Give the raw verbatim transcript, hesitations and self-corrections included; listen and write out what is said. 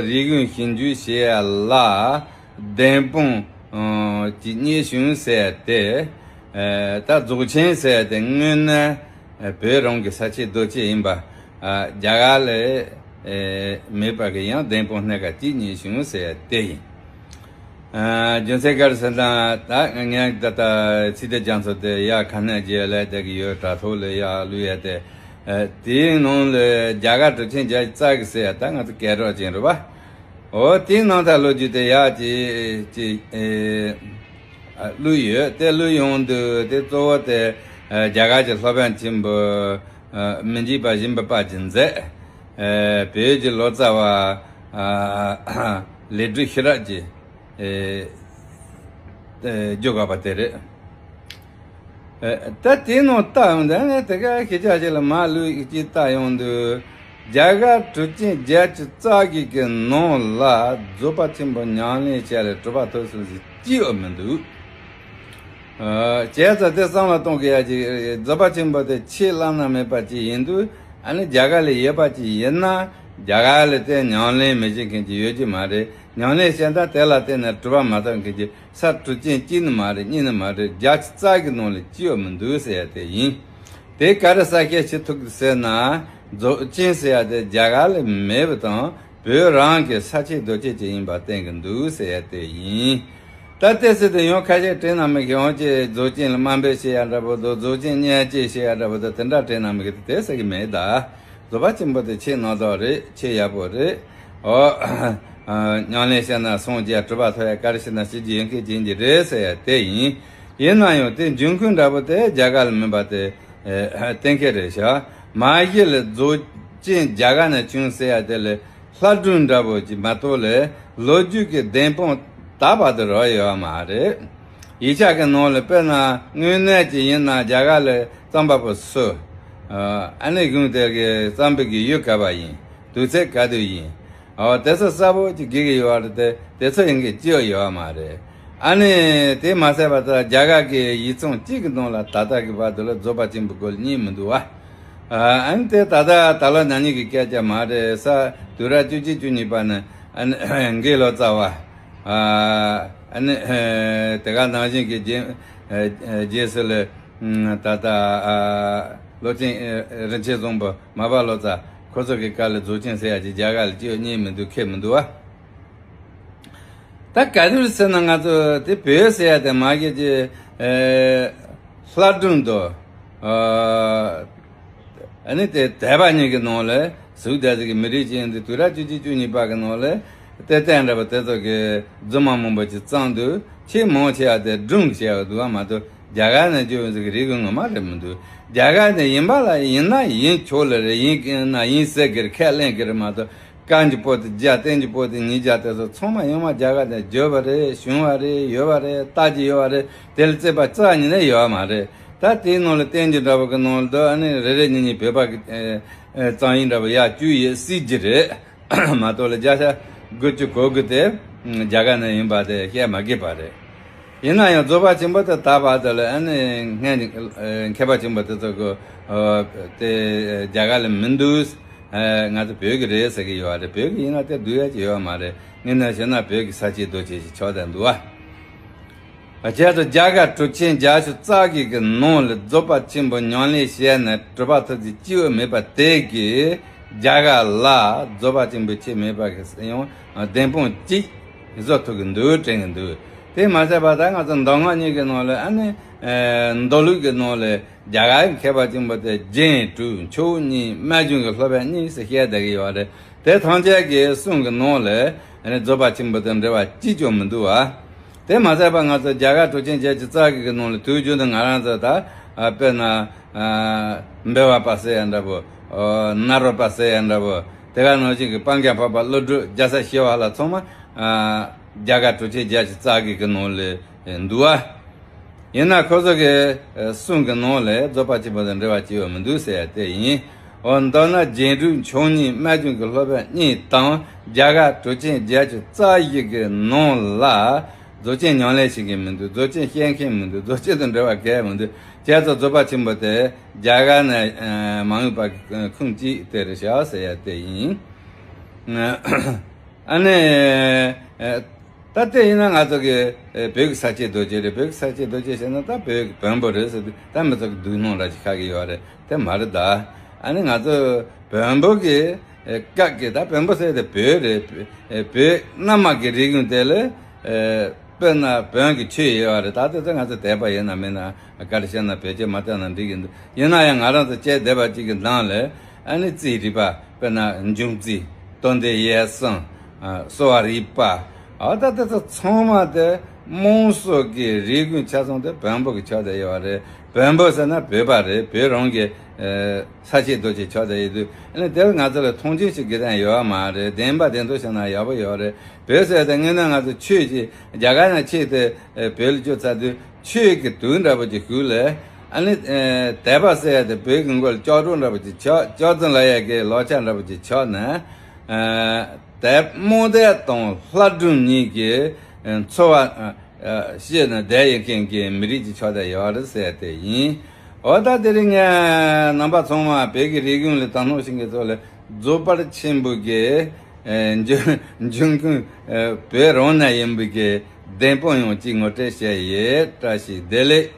རིག་གཞུང་ཞིབ་འཇུག་བྱེད་ཡ་ལ་བདེན་དཔང་གི་སྙན་ཞུ་ཟེར་ཏེ། ད་རྫོགས་ཆེན་ཟེར་ཏེ་དངོས་གནས་བོད་རང་གི་ས་ཆའི་རྡོ་སྐྱེས་ཡིན་པ། རྒྱ་གར་ལ་མེད་པ་གི་ཡང་བདེན་དཔང་སྣ་ཁ་གཅིག་སྙན་ཞུ་ཟེར་ཡ་དེ་ཡིན། རྒྱུ་མཚན་ག་རེ་ཟེར་ན། ད་ངས་ད་ལྟ་ཚིག་སྡེབ་རྒྱག་མཚམས་དེ་ཡ་ག་ནས་རྒྱལ་ལ་དེ་གི་ཡོད། དྲ་ཐོག་ལ་ཡ་བླུགས་ཡ་དེ། དེའི་ནང་ལ་རྒྱ་གར་གྲུབ་ཆེན་བརྒྱད་ཅུ་རྩ་གི་ཟེར་ཡ་ད་ང་ཚོ་སྐད་གྲགས་ཅན་རེད་པ། འོ་དེའི་ནང་ད་ལོ་རྒྱུས་དེ་ཡ་ཅིག་ཅིག་བླུགས་ཡོད། དེ་བླུགས་ཡོང་དུས་དེ་གཙོ་བོ་དེ་རྒྱ་གར་གྱི་སློབ་དཔོན་ཆེན་པོ་མི་འཇིགས་པ་སྦྱིན་པ་དཔལ་གྱིས་མཛད། བོད་ཀྱི་ལོ་ཙཱ་བ་ལས་སྒྲུབ་ཤེས་རབ་ཀྱིས་བསྒྱུར་བ་དེ་རེད། ད་དེའི་ནང་ལྟ་ཡོང་དུས་ནི་དེ་ག་ཤེས་བྱ་ཞིག་ལ་མ་ལུས་ཀྱིས་ལྟ་ཡོང་དུས། རྒྱ་གར་གྲུབ་ཆེན་བརྒྱད་ཅུ་རྩ་བརྒྱད་ཀྱི་ནང་ལ་རྫོགས་པ་ཆེན་པོ་ཉམས་ལེན་བྱས་ལ་གྲུབ་པ་ཐོབ་ཟེར་ཞིག་ཅིག་ཡོད་མི་འདུག་བྱས་ཙང་དེ་བསམ་བློ་གཏོང་གི་ཡ་ཅིག་རྫོགས་པ་ཆེན་པོ་དེ་ཆེས་བླ་ན་མེད་པ་ཅིག་ཡིན་དུས། ཨ་ནི་རྒྱ་གར་ལ་ཡོད་པ་ཅིག་ཡིན་ན། རྒྱ་གར་ལ་དེ་ཉམས་ལེན་མི་བྱེད་མཁན་ཅིག་ཡོད་ཀྱི་མ་རེད། ཉམས་ལེན་བྱས་ན་དེ་ལ་བརྟེན་ནས་གྲུབ་པ་མ་ཐོབ་མཁན་ཅིག་ས་གྲུབ་ཆེན་གཅིག་ནི་མ་རེད། གཉིས་ནི་མ་རེད། བརྒྱད་ཅུ་རྩ་གི་ནང་ལ་ཅིག་ཡོད་མི་འདུག་ཟེར་ཡ་དེ་ཡིན། དེ་ག་རེ་གསལ་བཤད་བྱེད་ཐུབ་ཀྱི་ཟེར་ན། རྫོགས་ཆེན་ཟེར་ཡ་དེ་རྒྱ་གར་ལ་མེད་པ་དང་། བོད་རང་གི་ས་ཆའི་རྡོ་སྐྱེས་ཅིག་ཡིན་པ་བསྟན་གྱི་འདུག་ཟེར་ཡ་དེ་ཡིན། ད་ལྟའི་ཚེ་དེ་ཡང་ཁ་ཤས་དྲན་ན་མི་ཤེས། འོན་ཀྱང་རྫོགས་ཆེན་ལ་དམའ་འབེབས་བྱེད་ཡ་འདྲ་པོ་དང་། རྫོགས་ཆེན་བརྙས་བཅོས་བྱེད་ཡ་འདྲ་པོ་དང་། དེ་འདྲ་དྲན་ན་མི་ཤེས། དེ་ཟེར་གི་མེད་ད། རྫོགས་པ་ཆེན་པོ་དེ་ཆེས་རྣམ་དག་རེད། ཆེས་ཡག་པོ་རེད། འོ། ཉམས་ལེན་བྱས་ན་སངས་རྒྱས་གྲུབ་པ་ཐོབ་ཡ། ག་རེ་བྱས་ན་ཞི་རྒྱས་ཡོང་མཁན་ཅན་གྱི་རེད་ཟེར་ཡ་དེ་ཡིན། ཡིན་ན་ཡང་དེ་འབྱུང་ཁུངས་འདྲ་པོ་དེ་རྒྱ་གར་ལ་མིན་པ་དེ་གཏན་འཁེལ་རེད་ཤག་མ་གཞི་ལ་རྫོགས་ཆེན་རྒྱ་གར་ནས་བྱུང་ཟེར་ཡ་དེ་ལ། ལྷ་སྒྲུང་འདྲ་པོ་ཅིག་མ་གཏོགས་ལས་ལོ་རྒྱུས་ཀྱི་བདེན་དཔང་ད་བར་དུ་རག་ཡོད་མ་རེད། ཡིག་ཆ་གི་ནང་ལ་དཔེར་ན་དངོས་གནས་ཅིག་ཡིན་ན་རྒྱ་གར་ལ་རྩོམ་པ་པོ་སུ། ཨ་ནི་གཞུང་དེ་གི་རྩོམ་པའི་གི་ཡུལ་ག་པར་ཡིན། དུས་ཚོད་ག་དུས་ཡིན། འོ་དེ་ཚོ་གསལ་པོ་ཅིག་དགོས་ཀྱི་ཡོད་རེད་དེ། དེ་ཚོ་ཡིན་གྱི་ཅི་ཡང་ཡོད་མ་རེད། ཨ་ནི་དེ་མ་ཟད་པ་ད་རྒྱ་གར་གྱི་ཡིག་ཚང་གཅིག་གི་ནང་ལ་ད་ལྟ་གི་བར་དུ་ལ་རྫོགས་པ་ཆེན་པོའི་སྐོར་ལ་གཉིས་མི་འདུག་བ། ཨ་ནི་དེ་ད་ལྟ་ད་ལོ་ན་ནིང་གི་སྐད་ཆ་མ་རེད། ས་དུས་རབས་བཅུ་གཅིག་བཅུ་གཉིས་པ་ནས་ཨ་ནི་དགེ་ལོ་ཙཱ་བ། ཨ་ནི་དེ་ག་ནང་བཞིན་གྱི་རྗེས་རྗེས་སུ་ལ་ད་ལྟ་ལོ་ཆེན་རིན་ཆེན་བཟང་པོ། མར་པ་ལོ་ཙཱ། ཁོ་ཚོ་གི་སྐབས་ལ་རྫོགས་ཆེན་ཟེར་ཡ་ཅིག་རྒྱ་གར་ལ་ཅི་ཡང་རྙེད་མི་འདུག་མཁས་མི་འདུག་བ། ད་ག་དུས་ཟེར་ན་ང་ཚོ་དེ་བོད་ཟེར་ཡ་དེ་མ་གི་ཅི་ལྷ་སྒྲུང་དང་། ཨ་ནི་དེ་དད་པ་གཉིས་ཀྱི་ནང་ལ་གཟུགས་འདས་ཟིག་གི་མི་རིགས་ཅན་དེ་དུས་རབས་བཅུ་གཅིག་བཅུ་གཉིས་པ་གི་ནང་ལ་གཏེར་སྟོན་འདྲ་པོ་དེ་ཚོ་གི་རྫུན་མ་མང་པོ་ཅིག་བརྩམས་འདུག་ཆེས་མང་ཆེ་བ་དེ་སྒྲུང་བྱས་པ་འདུག་བ་མ་གཏོགས་རྒྱ་གར་ནས་བརྗོད་པའི་ཟིག་གི་རིག་གཞུང་ངོ་མ་རེད་མི་འདུག་རྒྱ་གར་ནས་ཡིན་པ་ལ་ཡིན་ན་ཡིན་ཆོག་ལེ་རེད། ཡིན་ན་ཡིན་ཟེར་གི་རེད། ཁས་ལེན་གི་རེད་མ་གཏོགས། རྐང་གི་པོ་ཏི་བརྒྱ། སྟེང་གི་པོ་ཏི་ཉིས་བརྒྱ། དེ་ཚོ་ཚང་མ་ཡོང་མ་རྒྱ་གར་ནས་བརྗོད་པ་རེད། བྱུང་བ་རེད། ཡོད་པ་རེད། ལྟ་རྒྱུ་ཡོད་པ་རེད། དེ་ལ་རྩོད་པ་རྩ་ཉིད་ནས་ཡོད་པ་མ་རེད། ད་དེའི་ནང་ལ་བསྟན་བཅོས་འདྲ་པོ་གི་ནང་ལ་ཨ་ནི་རེ་རེ་གཉིས་གཉིས་བོད་པ་གི་ཨེ་ཨེ་རྩོམ་ཡིག་འདྲ་པོ་ཡར་བཅུག་ཡོད་སྲིད་ཀྱི་རེད། མ་གཏོགས་ལ་བརྒྱ་ཆ་དགུ་བཅུ་གོ་དགུ་དེ་རྒྱ་གར་ནས་ཡིན་པ་དེ་བཤད་མ་དགོས་པ་རེད། ཡིན་ན་ཡང་རྫོགས་པ་ཆེན་པོ་དེ་ད་བར་དུ་ལ་ཨ་ནི་སྔན་ནས་མཁས་པ་ཆེན་པོ་དེ་ཚོ་གི་དེ་རྒྱ་གར་ལ་མི་འདུག་ང་ཚོ་བོད་ཀྱི་རེད་ཟེར་གྱི་ཡོད་རེད། བོད་ཀྱི་ཡིན་ན་དེ་བསྡུར་ཡ་ཅིག་ཡོད་མ་རེད། དངོས་གནས་བྱས་ན་བོད་ཀྱི་ས་སྐྱེས་རྡོ་སྐྱེས་ཤིག་ཆགས་བསྡད་འདུག་བ། བྱས་ཙང་རྒྱ་གར་གྲུབ་ཆེན་བརྒྱད་ཅུ་རྩ་བརྒྱད་ཀྱི་ནང་ལ་རྫོགས་པ་ཆེན་པོ་ཉམས་ལེན་བྱས་ནས་གྲུབ་པ་ཐོབ་ཚུལ་གཅིག་པུ་མེད་པ་དེ་གིས་རྒྱ་གར་ལ་རྫོགས་པ་ཆེན་པོའི་ཆེད་མེད་པ་གི་ཡང་བདེན་དཔང་གཅིག་བཟོ་ཐུབ་ཀྱི་འདུག་དྲན་གྱི་འདུག་དེ་མ་ཟད་པ་ད་ང་ཚོ་མདོ་སྔགས་གཉིས་ཀྱི་ནང་ལ་ཨ་ནི་མདོ་ལུགས་ཀྱི་ནང་ལ་རྒྱ་གར་གྱི་མཁས་པ་ཆེན་པོ་དེ་རྒྱན་དྲུག་མཆོག་གཉིས་རྨད་བྱུང་གི་སློབ་དཔོན་གཉིས་ཟེར་བཤད་བསྡད་ཀྱི་ཡོད་རེད། དེ་ཐམས་ཅད་ཀྱི་གསུང་གི་ནང་ལ་ཨ་ནི་རྫོགས་པ་ཆེན་པོ་དང་འབྲེལ་བ་གཅིག་ཀྱང་མི་འདུག་བ། དེ་མ་ཟད་པ་ང་ཚོ་རྒྱ་གར་གྲུབ་ཆེན་བརྒྱད་ཅུ་རྩ་བརྒྱད་ཀྱི་ནང་ལ་དུས་རྒྱུན་དུ་ང་རང་ཚོ་ད་ཨ་དཔེར་ན་ཨ་འབུལ་བ་པ་ཟེར་ཡ་འདྲ་པོ། ཨ་ནཱ་རོ་པ་ཟེར་ཡ་འདྲ་པོ། དེ་ག་ནང་བཞིན་གྱི་སྤང་རྒྱ་འཕགས་པ་ཀླུ་སྒྲུབ་རྒྱལ་ཚབ་ཞི་བ་ལྷ་ཚང་མ་ཨ་རྒྱ་གར་གྲུབ་ཆེན་བརྒྱད་ཅུ་རྩ་བརྒྱད་ཀྱི་ནང་ལ་འདུག་བ། ཡིན་ན་ཁོ་ཚོ་གི་གསུང་གི་ནང་ལ་རྫོགས་པ་ཆེན་པོ་དང་འབྲེལ་བ་ཅི་ཡང་མི་འདུག་ཟེར་ཡ་དེ་ཡིན། འོ་མདོར་ན་རྒྱན་དྲུག་མཆོག་གཉིས་རྨད་བྱུང་གི་སློབ་དཔོན་གཉིས་དང་རྒྱ་གར་གྲུབ་ཆེན་བརྒྱད་ཅུ་རྩ་བཞི་གི་ནང་ལ་རྫོགས་ཆེན་ཉམས་ལེན་བྱེད་མཁན་མི་འདུག་རྫོགས་ཆེན་བཤད་མཁན་མི་འདུག་རྫོགས་ཆེན་དང་འབྲེལ་བ་གང་ཡང་མི་འདུག་བྱས་ཙང་རྫོགས་པ་ཆེན་པོ་དེ་རྒྱ་གར་ནས་མ་འོངས་པ་ཁུངས་གཅིག་དེ་རེད་ཤག་ཟེར་ཡ་དེ་ཡིན། ཨ་ནི། ཨེ། ད་དེ་ཡིན་ན་ང་ཚོ་གི་ཨེ་བོད་ཀྱི་ས་སྐྱེས་རྡོ་རྗེ་རེད། བོད་ཀྱི་ས་སྐྱེས་རྡོ་རྗེ་ཟེར་ན་ད་བོད་ཀྱི་བོན་པོ་རེད་ཟེར་དུས་ད་མི་ཚོ་གི་སྡུག་སྣང་འདྲ་ཅིག་ཁ་གི་ཡོད་རེད། དེ་མ་རེད་ད། ཨ་ནི་ང་ཚོ་བོན་པོ་གི་ཨེ་སྐབས་ཀྱི་ད་བོན་པོ་ཟེར་དེ་བོད་རེད། ཨེ་བོད་གནའ་མ་གི་རིག་གཞུང་དེ་ལ་ཨེ་དཔེར་ན་བོན་གྱི་ཆོས་ཡོད་རེད། ད་དེ་ཚོ་ང་ཚོ་དད་པ་ཡོད་ན་མེད་ན་ག་རེ་བཤད་ན་བེད་སྤྱོད་མ་བཏང་ན་འགྲིག་གི་འདུག་ཡིན་ན་ཡང་ང་རང་ཚོ་སྐྱེས་བསྡད་པ་གཅིག་གི་ནང་ལ་ཨ་ནི་རྩིས་རིག་པ། དཔེར་ན་འབྱུང་རྩིས། གཏོར་འདོན་ཡས་གསུམ། ཨ། གསོ་བ་རིག་པ། ཨ། ད་དེ་ཚོ་ཚང་མ་དེ་དམངས་སྲོལ་གྱི་རིག་གཞུང་ཆ་ཚང་དེ་བོན་པོ་གི་ཆགས་བསྡད་ཡོད་རེད། བོན་པོ་ཟེར་ན་བོད་པ་རེད། བོད་རང་གི་ཨ་ས་སྐྱེས་རྡོ་རྗེ་ཆགས་བསྡད་ཡོད་དུས། ཨ་ནི་དེར་ང་ཚོ་ལ་མཐོང་ཆེན་ཞིག་དགོས་དོན་ཡོད་མ་རེད། བདེན་པ་བདེན་ཐོག་བཤད་ན་ཡག་པོ་ཡོད་རེད། བོད་ཟེར་དེ་དངོས་གནས་ང་ཚོ་ཆོས་ཀྱི་རྒྱ་གར་ནང་ཆོས་དེ་ཨ་བོད་ལ་བསྐྱུར་ཚར་དུས་ཆོས་ཀྱི་དུག་འདྲ་པོ་ཅིག་ཤུགས་ལས། ཨ་ནི་ཨ་དད་པ་ཟེར་ཡ་དེ་བོད་ཀྱི་མགོ་ལ་ལྕགས་སྒྲོག་འདྲ་པོ་ཅིག་ཆགས། ལྕགས་རྫུན་ལབ་ཡ་གི་ལག་ཆ་འདྲ་པོ་ཅིག་ཆགས་ནས། ཨ་དེ་རྨོངས་དད་དང་ལྷ་སྒྲུང་གཉིས་ཀྱི་ཨ་འཚོ་བ་ཨ་ཨ་བཤད་ནས་བསྡད་ཡོད་མཁན་གྱི་མི་རིགས་ཅིག་ཆགས་བསྡད་ཡོད་རེད་ཟེར་ཡ་དེ་ཡིན། འོ་ད་དེ་རིང་ངས་རྣམ་པ་ཚང་མ་བོད་ཀྱི་རིག་གཞུང་ལ་དོ་སྣང་བྱེད་མཁན་ཚོ་ལ་རྫོགས་པར་ཆེན་པོ་གི་ཨ་འབྱུང་འབྱུང་ཁུངས་ཨ་བོད་རང་ནས་ཡིན་པའི་གི་བདེན་དཔང་ཡང་གཅིག་ངོ་སྤྲོད་བྱས་ཡོད། བཀྲ་ཤིས་བདེ་ལེགས།